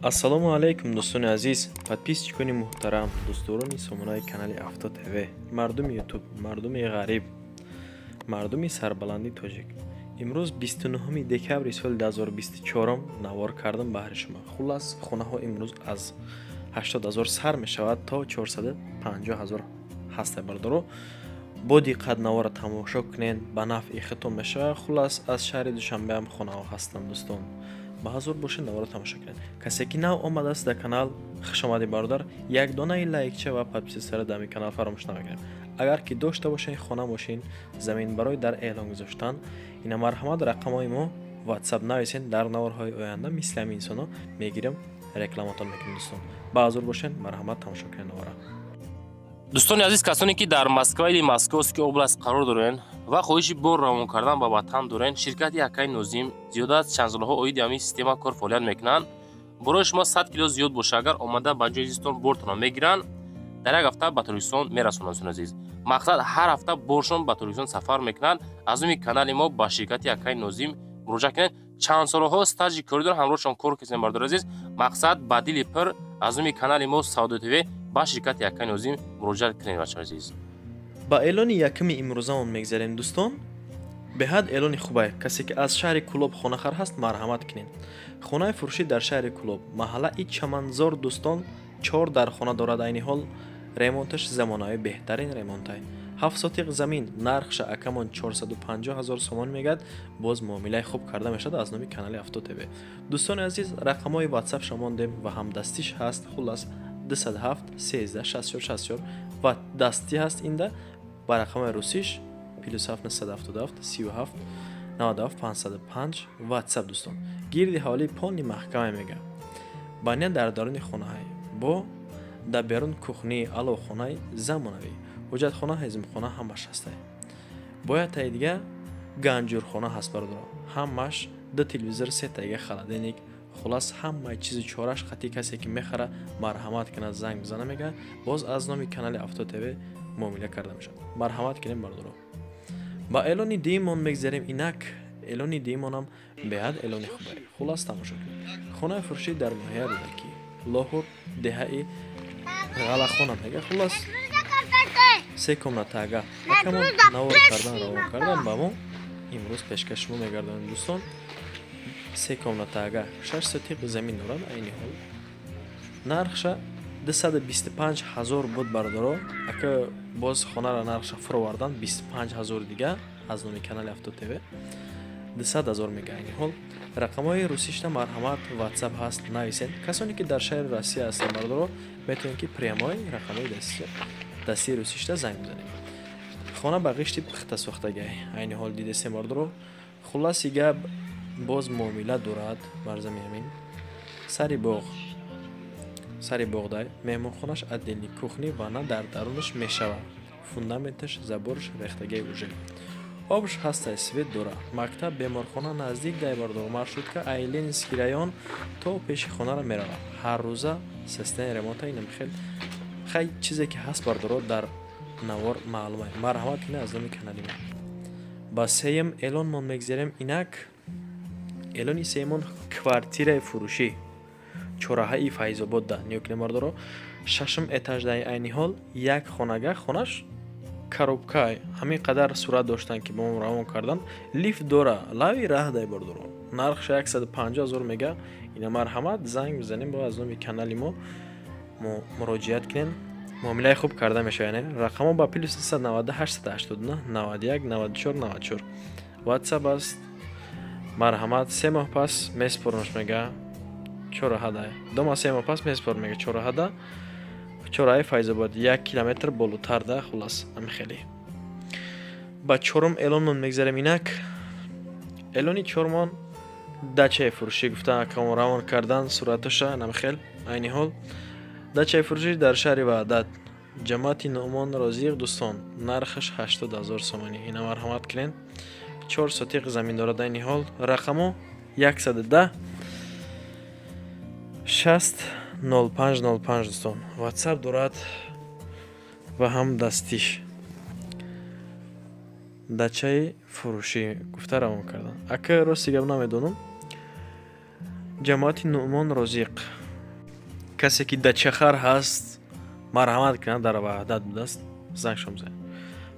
Ассалому алайкум, дӯстони азиз, подписчикони муҳтарам, дӯстдорони сомонаи канали Авто ТВ, мардуми Ютуб, мардуми ғариб, мардуми сарбаланди тоҷик. Имрӯз 29 декабри соли 2024 навор кардам баҳри шумо. Хуллас, хонаҳо имрӯз аз 80 ҳазор сар мешавад то 450 ҳазор ҳаста, бардоро. Бо диққат навора тамошо кунед, ба нафъи худтон мешавад. Хуллас, аз шаҳри Душанбе ҳам хонаҳо ҳастанд, дӯстон. Ба ҳазур бошед, навора тамошо кунед. Касе ки нав омадааст дар канал, хушомадӣ, бародар. Як донаи лайкча ва подписатсияро дар ин канал фаромӯш намекунем. Агар ки дошта бошед хона, мошин, замин барои дар эълон гузоштан, ина марҳамат, рақамҳои мо WhatsApp нависед. Дар наворҳои оянда мисли ҳамин инсонҳо мегирем, рекламатон мекунем, дӯстон. Ба ҳазур бошед, марҳамат, тамошо кунед навора. Дӯстони азиз, касоне ки дар Москва или Московский область қарор дорен ва хоҳиши бор равон кардан ба ватан дорен, ширкати акаи Нозим зиёда аз чанд солҳо оиди ҳамин система кор фаъолият мекунанд. Борои шумо 100 кило зиёд боша, агар омада ба ҷои зистон бортонро мегиранд, дар як ҳафта ба Тоҷикистон мерасонанд. Дӯстони азиз, мақсад, ҳар ҳафта боршон ба Тоҷикистон сафар мекунанд. Аз номи канали мо ба ширкати акаи Нозим муроҷиат кунед. Чанд солҳо стажи корӣ доранд, ҳамроҳшон кор кардем. Бардори азиз, мақсад, ба дили пир аз номи канали мо Савдо ТВ ба ширкати акаи Нозим муроҷиат кунед, бачаҳои азиз. Ба эълони якуми имрӯзаон мегзарем, дӯстон. Беҳад эълони хубае. Касе ки аз шаҳри Кӯлоб хонахар ҳаст, марҳамат кунед. Хонаи фурӯшӣ дар шаҳри Кӯлоб, маҳаллаи Чаманзор, дӯстон, чор дархона дорад. Айни ҳол ремонташ замонавӣ, беҳтарин ремонтай. 7 сотиқ замин, нархша акамон 450 ҳазор сомон мегӯяд, боз муомилаи хуб карда мешавад аз номи канали Авто ТВ. Дӯстони азиз, рақамҳои ватсапша мондем ва ҳамдастиш ҳаст. Хуллас, 207 13 64 64 ва дастӣ ҳаст. Инда ба рақамҳои русиш +7 977 37 97 505 ватсап, дӯстон. Гирди ҳавлии полный маҳкама мега. Баня дар даруни хонаҳай, бо дар берун кухни, аловхонаи замонавӣ, ҳуҷҷатхона, ҳезумхона ҳамаш ҳастай. Бояд таи дига ганҷурхона ҳаст, бародаро. Ҳамаш, ду телевизор, се таига холодильник, хуллас, ҳамаи чизу чораш қатъи. Касе ки мехара, марҳамат кунад, занг бизана мега, боз аз номи канали Авто ТВ муомила карда мешавад. Марҳамат кунем, бародаро. Ба эълони дуюмон мегзарем. Инак, эълони дуюмонам беҳад эълони хубае. Хуллас, тамошо кунед. Хонаи фурӯшӣ дар ноҳияи Рӯдакӣ, Лоҳур, деҳаи Ғалахона мега. Хуллас, се комнатага акамон навор кардан, равон кардан ба мо, имрӯз пешкаш шумо мегардонем, дӯстон. Се комнатага, 6 сотиқ замин дорад. Айни ҳол нархша 225 ҳазор буд, бародаро. Ака боз хонара нархша фуровардан 25 ҳазор дига, аз номи канали Авто ТВ 200 ҳазор мега айни ҳол. Рақамҳои русишта марҳамат, ватсап ҳаст, нависед. Касоне ки дар шаҳри Россия ҳастанд, бародаро, метавонед ки прямой рақамҳои дастии русишта занг бизанед. Хона ба ғишти пухта сохтагай, айни ҳол дидесем, бародаро. Хулласи гап, боз муомила дорад. Барзами ҳамин сари боғ, сари боғдай меҳмонхонаш, отдельный кухни, ванна дар дарунаш мешавад. Фундаменташ, заборш рехтагай уже, обш ҳастай, свет дора, мактаб, беморхона наздик дай, бардор. Маршрутка ай Ленинский район то пеши хонара меравад ҳар рӯза. Состояние ремонта инам хел. Хай, чизе ки ҳаст, бардоро, дар навор маълума. Марҳамат кунед аз номи канали мо. Ба сеюм эълонмон мегзарем. Инак, эълони сеюмон квартираи фурӯшӣ чораҳаи Файзобод да. Нигоҳ кунед, бардоро, шашум этаж дай. Айни ҳол як хонага, хонаш коробкай, ҳамин қадар сурат доштанд, ки ба мо равон кардан. Лифт дора, лави раҳ дай, бардоро. Нархша 150 ҳазор мега. Ина марҳамат, занг бизанем, бо аз номи канали мо муроҷиат кунем, муомилаи хуб карда мешавад. Рақамҳо ба +990 889 91 94 94 ватсап аст. Марҳамат, 3 моҳ пас месупорнаш мега. Чораҳада дома 3 моҳ пас месупор мега. Чораҳада, чораҳаи Файзобод, 1 километр болотар да. Хуллас, ами хеле. Ба чорум эълонмон мегзарем. Инак, эълони чормон дачаи фурӯшӣ гуфтан, акамон равон кардан сураташа намхел. Айни ҳол дачаи фурӯшӣ дар шаҳри Ваҳдат, ҷамоати Нуъмон Розиқ, дӯстон, нархаш 80 ҳазор сомонӣ. Ина марҳамат кунед, 4 сотиқ замин дорад айни ҳол. Рақамо 110 60 05 05, дӯстон, ватсап дорад ва ҳам дастиш. Дачаи фурӯшӣ гуфта равон кардан. Ака, рости гап, намедонам, ҷамоати Нуъмон Розиқ. Касе ки дачахар ҳаст, марҳамат кунад, дар Ваҳдат будааст, зангшон бизанед.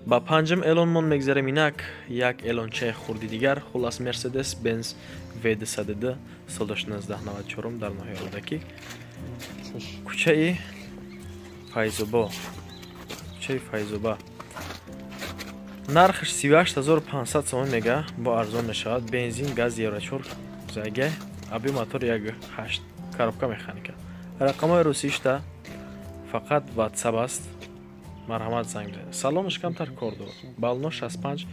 Ба панҷум эълонмон мегзарем инак, як эълончаи хурди дигар, хулас Мерседес Бенз V202 соли 1994 дар ноҳияи Рӯдакӣ, кӯчаи Файзобо, кӯчаи Файзоба. Нархаш 38500 сомон мега, бо арзон мешавад. Бензин, газ, евро 4 зага, аби мотор 1.8, коробка механика. Рақамҳои русишта фақат WhatsApp аст. Марҳамат занг бизанед. Салонаш камтар кор дорад. Баллоно 65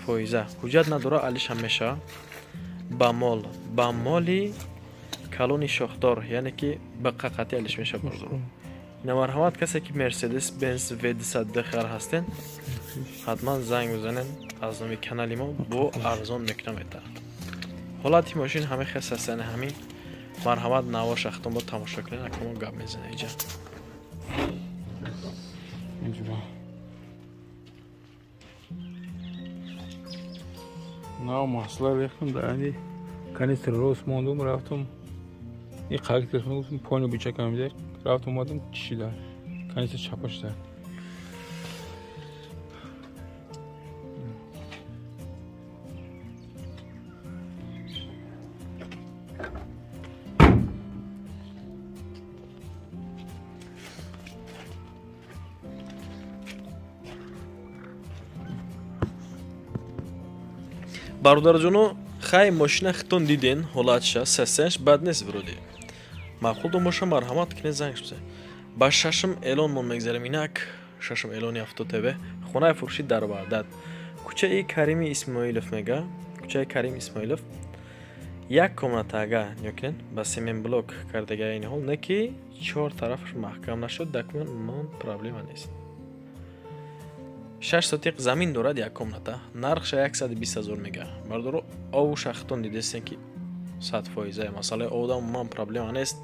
фоиза. Ҳуҷҷат надора, алишам мешавад. Ба мол, ба моли калони шохдор, яъне ки ба қақати алиш мешавад бардору. Ина марҳамат, касе ки Мерседес Бенз V202 хар ҳастен, ҳатман занг бизанед, аз номи канали мо бо арзон мекунам метавонад. Ҳолати мошин ҳамин хес аст, яъне ҳамин. Марҳамат наво шахтон бо тамошо кунед, акамо гап мезанад иҷа. Нав масла рехтам, дар канистр рост мондум, рафтам и қалги телефон гуфтам, пони бичакам биде, рафтам омадам, чишида канистр чапа шуда. Бародарҷоно, хай мошина хитон диден, ҳолатша, сасенш бад нест вроде. Маъқул дом боша, марҳамат кунед, занг бизанед. Ба шашум эълонмон мегзарем инак, шашум эълони Авто ТВ, хонаи фурӯшӣ дар Ваҳдат. Кӯчаи Карими Исмоилов мега, кӯчаи Карим Исмоилов. Як комнатага, нигоҳ кунед, ба семенблок кардага ин ҳол, не ки чор тарафаш маҳкам нашуд, документ мон проблема нест. 6 сотиқ замин дорад як комната, нархша 120 000 мега. Бардоро, ову шахтон дидестен ки 100 фоиза, масъалаи овда ман проблема нест.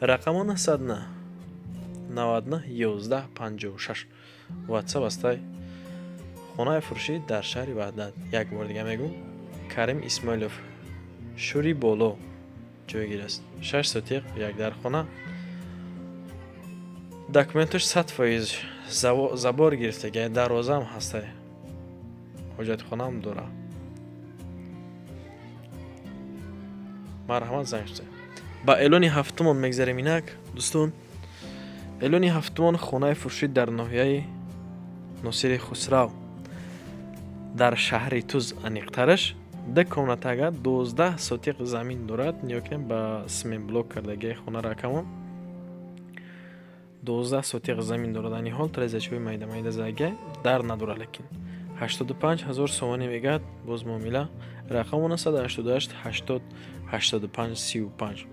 Рақамо 909 99 11 56 WhatsApp астай. Хонаи фурӯшӣ дар шаҳри Ваҳдат. Як бор дига мегӯм, Карим Исмоилов, Шӯри Боло ҷойгир аст. 6 сотиқ, як дархона. Документаш 100 фоиз забор гирифтага, дарвозаам ҳастай, ҳоҷатхонаам дора. Марҳамат занг бизанед. Ба эълони ҳафтумон мегзарем инак, дӯстон. Эълони ҳафтумон хонаи фурӯшӣ дар ноҳияи Носири Хусрав, дар шаҳри Туз аниқтараш, ду комнатага, 12 сотиқ замин дорад. Нигоҳ кунед, ба семенблок кардагии хонаро акамон. 12 сотиқ замин дорад. Ани ҳол трезачои майда майда зага, дар надора, лекин 85 000 сомонӣ мегӯяд, боз муомила. Рақамо 988 80 85 35.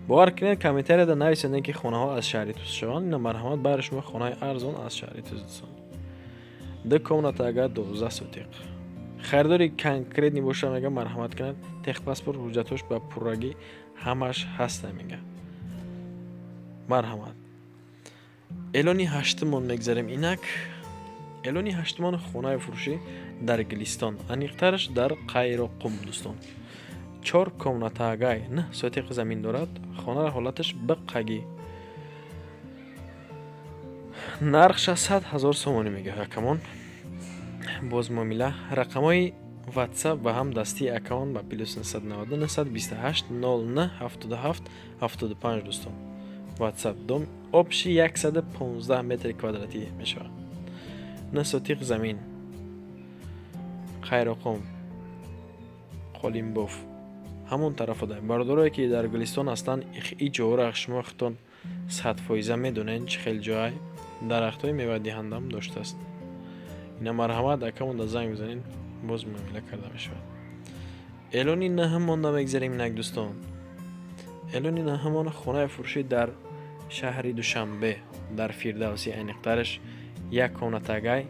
Бовар кунед, комментарияда нависед, ки хонаҳо аз шаҳри Туз шаванд. Ина марҳамат, бари шумо хонаи арзон аз шаҳри Туз, дӯстон. Ду комната агар 12 сотиқ. Харидори конкретни боша мега, марҳамат кунад, техпаспорт, ҳуҷҷатҳош ба пуррагӣ ҳамаш ҳаста мега. Марҳамат. Эълони ҳаштумон мегзарем инак. Эълони ҳаштумон хонаи фурӯшӣ дар Гилистон, аниқтараш дар Қайроқум, дӯстон. 4 комнатагай, 9 сотиқ замин дорад. Хонара ҳолаташ биққагӣ. Нархша 100 000 сомонӣ мега акамон. Боз муомила. Рақамҳои WhatsApp ва ҳам дастии акамон ба плюс 990 928 09 77 75, дӯстон. WhatsApp дом общий 115 метри квадратӣ мешавад. 9 сотиқ замин. Қайроқум, Қолимбоф. Ҳамон тарафо дай. Бародарое ки дар Гулистон ҳастанд, и ҷоро шумо худтон 100 фоиза медонед, чӣ хел ҷой дарахтҳои мевадиҳандаам доштааст. Ина марҳамат, акамонда занг бизанед, боз муомила карда мешавад. Эълони наҳумонда мегзарем инак, дӯстон. Эълони наҳумон хонаи фурӯшӣ дар шаҳри Душанбе, дар Фирдавсӣ аниқтараш, як комнатагай,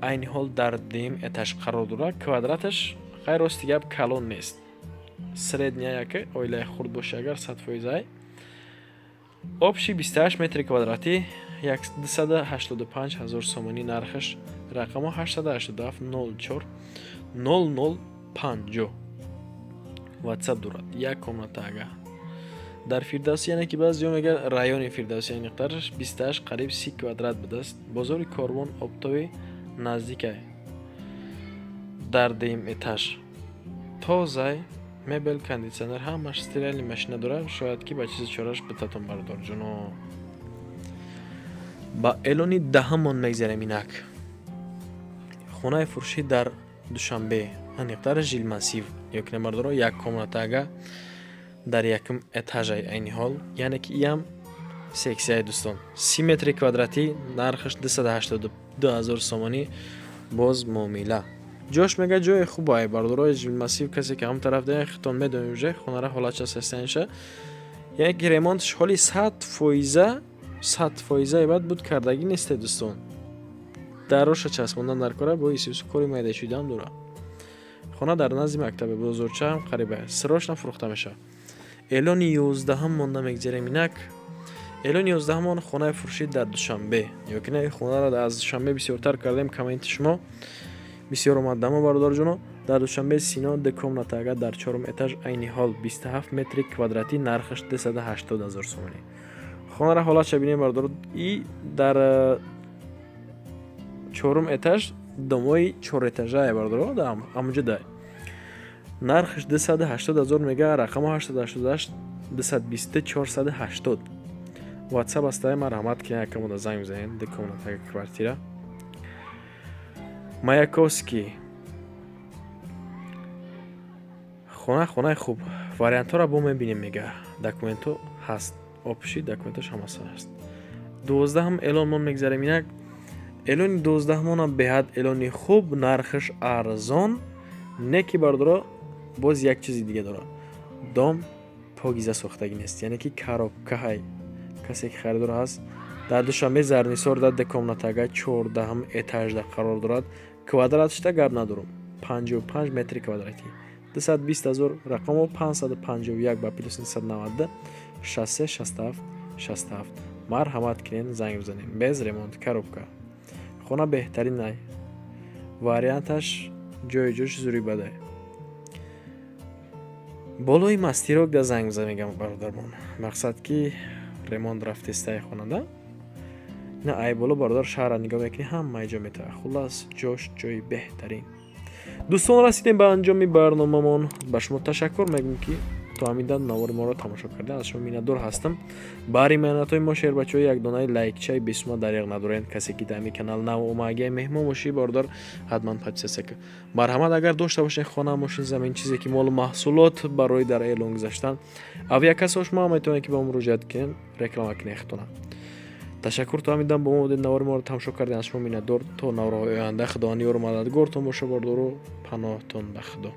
айни ҳол дар дуюм этаж қарор дорад. Квадраташ хайр, рости гап, калон нест, средняя, яке оилаи хурд боша агар 100 фоизай. Общий 28 метри квадратӣ, 285 000 сомонӣ нархаш. Рақамо 887 04 00 50 WhatsApp дорад. Як комната ага. Дар Фирдавсӣ, яъне ки баъзеҳо мегӯянд райони Фирдавсӣ, аниқтараш 28 қариб 30 квадрат будааст. Бозори Корвон обтоби наздикай. Дар дуюм этаж. Тозай, мебел, кондитсионер, ҳамаш стиральный машина дорад. Шояд ки ба чизи чораш битатон бародарҷоно. Ба эълони даҳамон мегзарем инак. Хонаи фурӯшӣ дар Душанбе, аниқтар Жилмассив, ё ки бародаро як комнатага дар якум этажай айни ҳол, яъне ки иам сексияи дӯстон. 30 метри квадратӣ, нархаш 282 ҳазор сомонӣ, боз муомила. Ҷош мега ҷои хубай бародарои Жилмассив, касе ки ҳам тараф даен хитон медонем уже хонара ҳолатша сестаниша. Яъне ки ремонтш ҳоли 100% баъд буд кардагӣ несте дӯстон. Дароша часпондан дар кора бо исису кори майда шудаам дора. Хона дар назди мактаби бозорча ҳам қариба, срочно фурӯхта мешавад. Эълони 11 монда мегзарем инак. Эълони 11 хонаи фурӯшӣ дар Душанбе. Ё ки не, хонаро аз Душанбе бисёртар кардем, комменти шумо бисёр омад. Дамо бародарҷоно, дар Душанбе Сино ду комнатага дар чорум этаж айни ҳол 27 метри квадратӣ, нархаш 280 ҳазор сомонӣ. Хонара ҳолатша бинем бародаро, и дар чорум этаж домои чорэтажае бародаро, ҳамонҷо дай. Нархаш 280 ҳазор мега, рақамо 888 220 480. WhatsApp астае, марҳамат ки якамода занг бизанед, ду комнатага квартира. Маяковский. Хона хонаи хуб. Вариантҳоро бо мебинем мега. Документҳо ҳаст. Опши документҳош ҳамаса ҳаст. 12-м эълонмон мегзарем инак. Эълони 12-монам беҳад эълони хуб, нархаш арзон, не ки бародаро боз як чизи дига дорад. Дом покиза сохтагӣ нест, яъне ки коробкаҳай. Касе ки харидор ҳаст, дар Душанбе Зарнисор дар ду комнатага 14-м этажда қарор дорад. Квадратшда гап надорам, 55 метри квадратӣ. 220 ҳазор, рақамо 551 ба плюс 990 63 67 67. Марҳамат кунед, занг бизанем. Без ремонт, коробка. Хона беҳтарин ай. Варианташ ҷои ҷош зури бадай. Болои мастирок да занг бизан мегам бародармон. Мақсад ки ремонт рафтестай хонада. На ай боло бародар шаҳрра нигоҳ мекунӣ, ҳамаи ҷо метавад. Хуллас ҷош ҷои беҳтарин. Дӯстон, расидем ба анҷоми барномамон. Ба шумо ташаккур мегӯем ки то ҳамин дам навори моро тамошо карда. Аз шумо миннатдор ҳастам. Баҳри меҳнатҳои мо шербачаҳои як донаи лайкчаи бесума дариғ надоред. Касе ки дар ҳамин канал нав омагия меҳмон бошӣ бародар, ҳатман подписаться кун. Марҳамат, агар дошта бошед хона, мошин, замин, чизе ки молу маҳсулот барои дар эълон гузаштан, авиакассаҳо шумо метавонед ки ба мо муроҷиат кунед, реклама кунед худтона. Ташаккур то ҳамин дам бо мо будед, навори моро тамошо кардед. Аз шумо миннатдор. То наворҳои оянда Худованд ёру мададгортон бошад, бародару паноҳтон ба Худо.